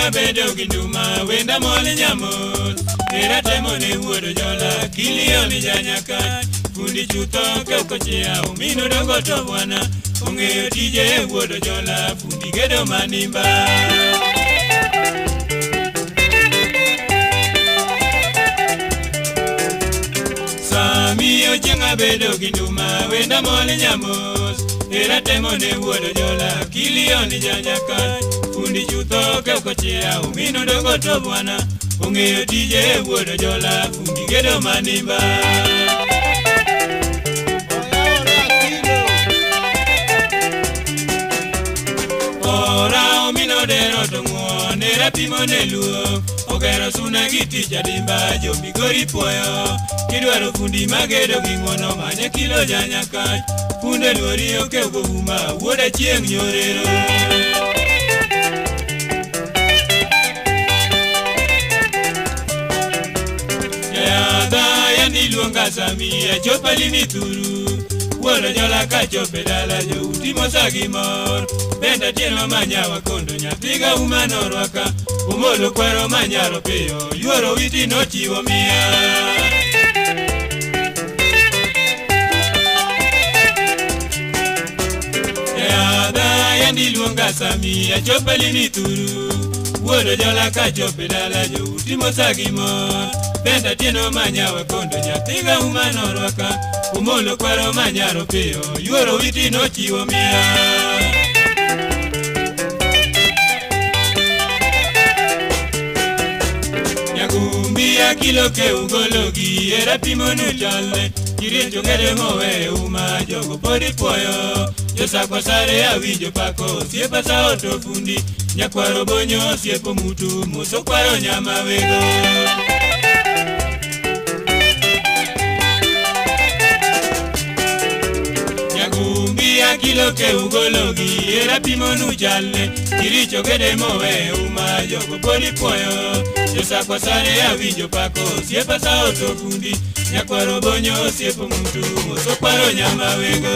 chieng' abedo gi nduma wenda mol nyamos era temo ne wuod Ojola Kilion janyaka fundi chutho kokochea omino dongo to bwana ong'eyo tije wuod Ojola fundi gedo manimba. Sami ochieng' abedo gi nduma wenda mol nyamos era temo ne wuod Ojola Kilion janyaka fundi chutho kokochea omino dongo to bwana ong'eyo tije wuod Ojola fundi gedo manimba. Ora omino dero to ng'uon era pimo ne luo ogero suna gi tich adimba jo Migori puoyo kidwaro fundi magedo gi ng'uono manye kilo janyakach funde luori okew go uma wuod Achieng' nyorero. Iluonga Sami achopo limi thuru wuod Ojola kachopo dala jouti mosa gi mor benda tieno manyawa kondo nyathiga uma norwaka Omolo kwero manyaro piyo yuoro witi nochiwo miya. Yadha yandi luonga Sami achopo limi thuru wuod Ojola kachopo dala jouti mosa gi mor benda tieno manyawa kondo nyathiga uma norwaka Omolo kwero manyaro piyo yuoro witi nochiwo miya. Nyagumbi akilo ke ugologi era pimo nu chalne kiricho ngede mowe uma jogo podi puoyo josakwa sare awinjo pako osiepa sa oto fundi nyakwaro bonyo osiepo mutu moso kwaro nyama wego. Nyagumbi akilo ke ugologi era pimo nu chalne kiricho gede mowe uma jogo podi puoyo josakwa sare awinjo pako osiepa sa oto fundi nyakwaro bonyo osiepo mutu moso kwaro nyama wego.